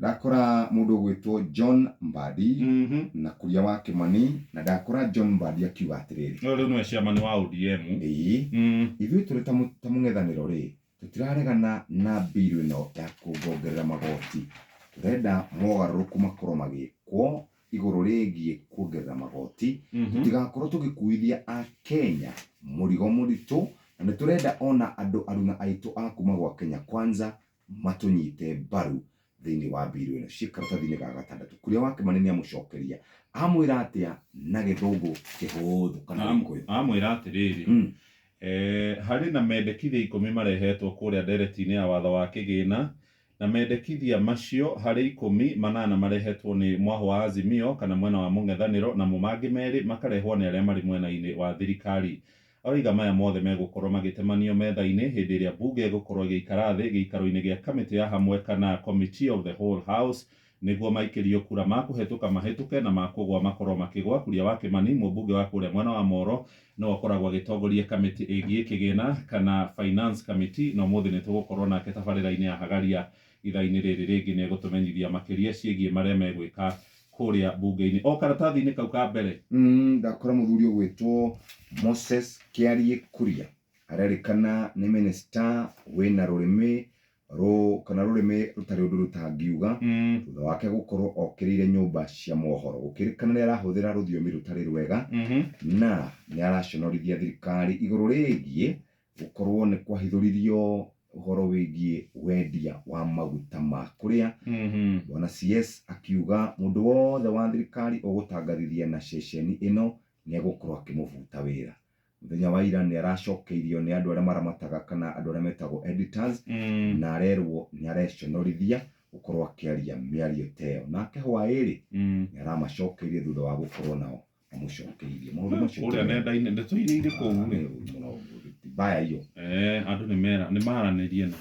Ndakora mũndũ ũgwĩtwo John Mbadi na Kuria wa Kĩmani, na ndakora John Mbadi akiuga atĩrĩrĩ. Ũyũ rĩu nĩwe chairman wa ODM. Ĩĩ. Ithuĩ tũrĩ ta ta mũng'ethanĩro rĩ, tũtiraregana na bill ĩno ya kuongongerera magoti. Tũrenda mogarũrũku makorwo magĩkwo igũrũ rĩgiĩ kuongerera magoti. Tũtigakorwo tũgĩkuithia Akenya mũrigo mũritũ, na nĩ tũrenda ona andũ aruna aitũ a kuma gwa Kenya Kwanza matũnyite mbaru thĩinĩ wa bill ĩno. Ciĩ karatathi-inĩ ga gatandatũ. Kuria wa Kĩmani nĩ amũcokeria. Amwĩra atĩa na Gĩthũngũ kĩhũthũ kana Gĩkũyũ? Amwĩra atĩrĩrĩ, harĩ na mendekithia ikũmi marehetwo kũrĩa ndereti-inĩ ya watho wa kĩgĩna, na mendekithia macio harĩ ikũmi, manana marehetwo nĩ mwahũ wa Azimio kana mwena wa mũng'ethanĩro, namo mangĩ merĩ makarehwo nĩ arĩa marĩ mwena-inĩ wa thirikari. Aroiga maya mothe megũkorwo magĩtemanio metha-inĩ hĩndĩ ĩrĩa mbunge ĩgũkorwo ĩgĩikara thĩ gĩikaro-inĩ gĩa kamĩtĩ ya hamwe kana Committee of the Whole House nĩguo maikĩrio kura ma kũhetũka mahĩtũke na ma kũgwa makorwo makĩgwa. Kuria wa Kĩmani, mũmbunge wa kũrĩa mwena wa Moro, nĩwe ũkoragwo agĩtongoria kamĩtĩ ĩgiĩ kĩgĩna kana Finance Committee, na ũmũthĩ nĩ tũgũkorwo nake tabarĩra-inĩ ya Hagaria ithaa-inĩ rĩrĩ rĩngĩ. Nĩ egũtũmenyithia makĩria ciĩgiĩ marĩa megwĩka kũrĩa mbunge-inĩ. O karatathi-inĩ kau ka mbere. Ndakora mũthuri ũgwĩtwo Moses Kĩariĩ Kuria arerĩkana nĩ minister wĩna rũrĩmĩ rũ kana rũrĩmĩ rũtarĩ ũndũ rũtangiuga thutha wake gũkorwo okĩrĩire nyũmba cia mohoro gũkĩrĩkana nĩ arahũthĩra rũthiomi rũtarĩ rwega na nĩ araconorithia thirikari igũrũ rĩgiĩ gũkorwo nĩ kwahithũririo ũhoro wĩgiĩ wendia wa maguta ma kũrĩa. Bwana CS akiuga mũndũ wothe wa thirikari ũgũtangathithia na ceceni ĩno nĩ egũkorwo akĩmũbuta wĩra. Mũthenya wa ira nĩ aracokeirio nĩ andũ arĩa maramataga kana andũ arĩa metagwo editors na arerwo nĩ areconorithia gũkorwo akĩaria mĩario ta ĩyo. Nake hwaĩ-rĩ nĩ aramacokeirie thutha wa gũkorwo nao mamũcokeirie maũndũ macio. Kũrĩa nenda-inĩ ndeto iria irĩ kũu rĩ. Mũno mbaya iyo. Andũ nĩ mera nĩ maranĩrie na.